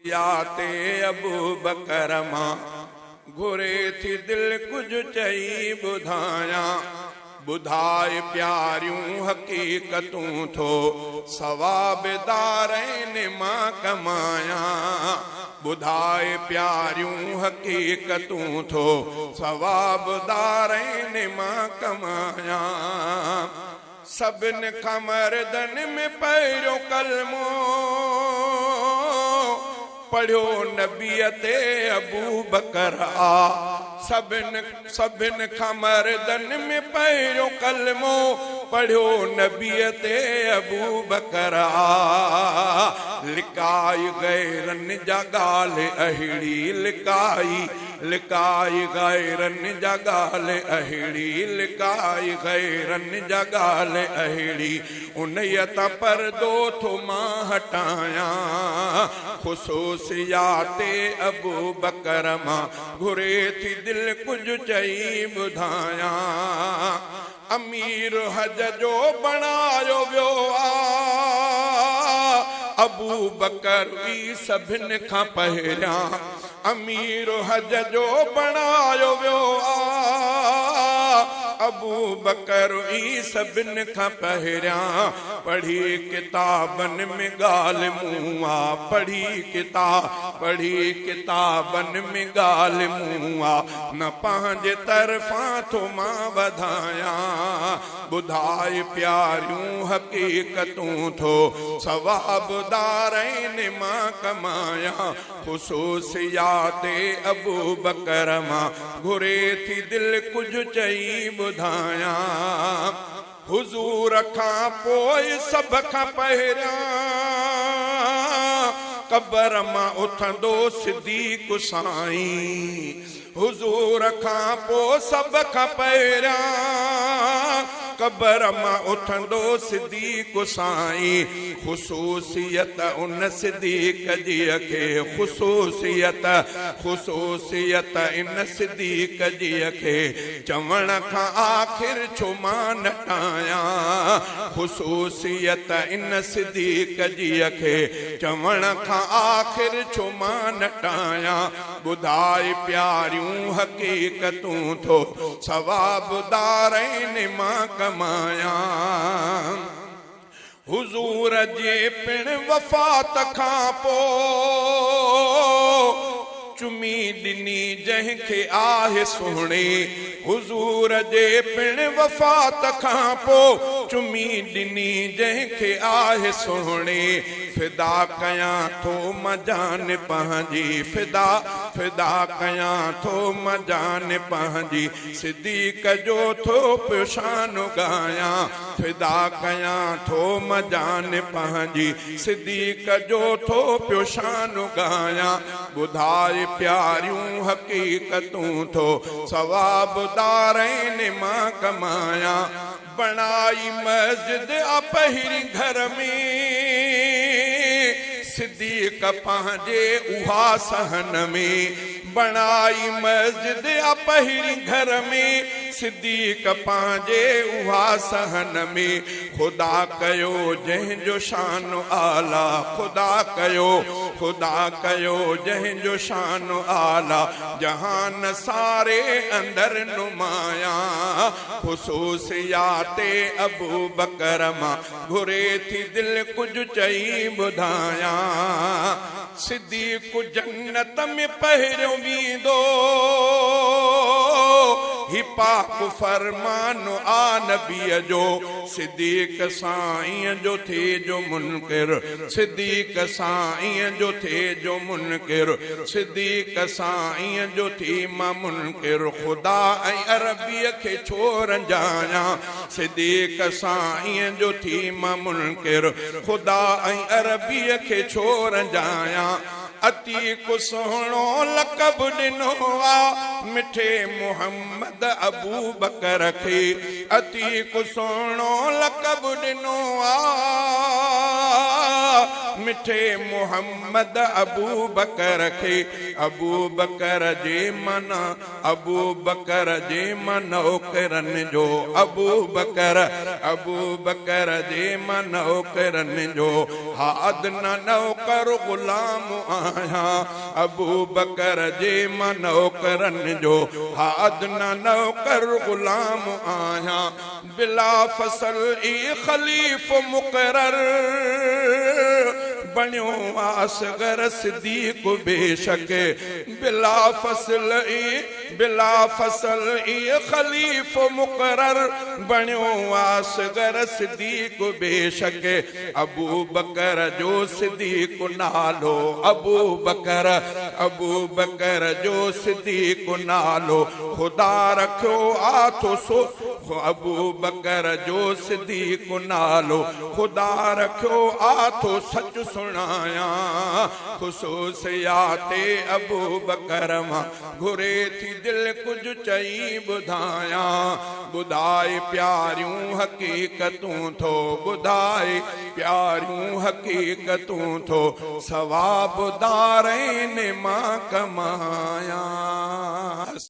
ياتي ابوبڪر مان گهري ٿي دل ڪجهه چئي ٻڌايان ٻڌائي پياريون حقيقتون ٿو ثواب دارين مان ڪمايان ٻڌائي پياريون حقيقتون ٿو ثواب دارين مان ڪمايان سڀن کان مردن ۾ پهريون ڪلمو پڙهيو نبيء تي ابوبڪر آ. سڀن سڀن کان مردن ۾ پهريون ڪلمو پڙهيو نبيء تي ابوبڪر آ. لڪائي غيرن جا ڳالهه اهڙي لڪائي لڪائي غيرن جا ڳالهه اهڙي، لڪائي غيرن جا ڳالهه اهڙي، انهيء تان پردو ٿو مان هٽايان. خصوصيات ابوبڪر مان گهري ٿي دل ڪجهه چئي ٻڌايان. امير حج جو بڻايو ويو آ، ابوبڪر ئي سڀن کان پهريان. امير حج جو بڻايو ويو آ، ابوبڪر ئي سڀن کان پهريان. پڙهي ڪتابن ۾ ڳالهه مون آ، پڙهي ڪتا پڙهي ڪتابن ۾ ڳالهه مون آ، نه پنهنجي طرفان ٿو مان وڌايان. ٻڌائي پياريون حقيقتون ٿو ثواب دارين مان ڪمايان. خصوصيات ابوبڪر مان گهري ٿي دل ڪجهه چئي ٻڌايان. حضور کان پوء سڀ کان پهريان قبر مان اٿندو صديق سائين. حضور کان پوء سڀ کان پهريان قبر مان اٿندو صديق سائين. خصوصيت ان صديق جي کي خصوصيت خصوصيت ان صديق جي کي چوڻ کان آخر ڇو مان نٽايان. خصوصيت ان صديق جي کي چوڻ کان آخر ڇو مان نٽايان. ٻڌائي پياريون حقيقتون ٿو ثواب دارين مان ڪمايان. حضور جي پڻ وفات کان پوء چمي ڏني جنهن کي آهه سهڻي. حضور جي پڻ وفات کان پوء چمي ڏني جنهن کي آهه سهڻي. فدا ڪيان ٿو مان جان پنهنجي فدا فدا ڪيان ٿو مان جان پنهنجي صديق جو ٿو پيو شان ڳايان فدا ڪيان ٿو مان جان پنهنجي صديق جو ٿو پيو شان ڳايان ٻڌائي پياريون حقيقتون ٿو ثواب دارين مان ڪمايان. بڻائي مسجد آ پهرين گهر ۾، صديق پنهنجي اها صحن ۾. بڻائي مسجد آ پهرين گهر ۾، صديق پنهنجي اها صحن ۾. خدا ڪيو جنهن جو شان اعليٰ، خدا ڪيو، خدا ڪيو جنهن جو شان اعليٰ، جهان ساري اندر نمايان. خصوصيات ابوبڪر مان گهري ٿي دل ڪجهه چئي ٻڌايان. صديق جنت ۾ پهريون ويندو هي پاڪ فرمان آ نبيء جو. صديق سائينء جو ٿئي جو منڪر صديق سائينء جو ٿئي جو منڪر صديق سائينء جو ٿي مان منڪر خدا ۽ عربيء کي ڇو رنجايان صديق سائينء جو ٿي مان منڪر خدا ۽ عربيء کي ڇو رنجايان عتيق سهڻو لقب ڏنو آ مٺي محمد ابوبڪر کي عتيق سهڻو لقب ڏنو آ. مٺي محمد ابوبڪر کي، ابوبڪر جي معنيٰ ابوبڪر جي مان نوڪرن جو، ابوبڪر، ابوبڪر جي مان نوڪرن جو، ها ادنيٰ نوڪر غلام آهيان، ابوبڪر جي مان نوڪرن جو، ها ادنيٰ نوڪر غلام آهيان، بلا فصل ئي خليفو مقرر بڻيو اصغر صديق بيشڪ. بلا فصل ئي بلا فصل ئي خليفو مقرر بڻيو اصغر صديق بيشڪ ابوبڪر جو صديق نالو ابوبڪر ابوبڪر جو صديق نالو خدا رکيو آ ٿو سو ابوبڪر جو صديق نالو خدا رکيو آ ٿو سچ سڻايان خصوصيات ابوبڪر مان گهري ٿي دل ڪجهه چئي ٻڌايان ٻڌائي پياريون حقيقتون ٿو ٻڌائي پياريون حقيقتون ٿو ثواب دارين مان ڪمايان.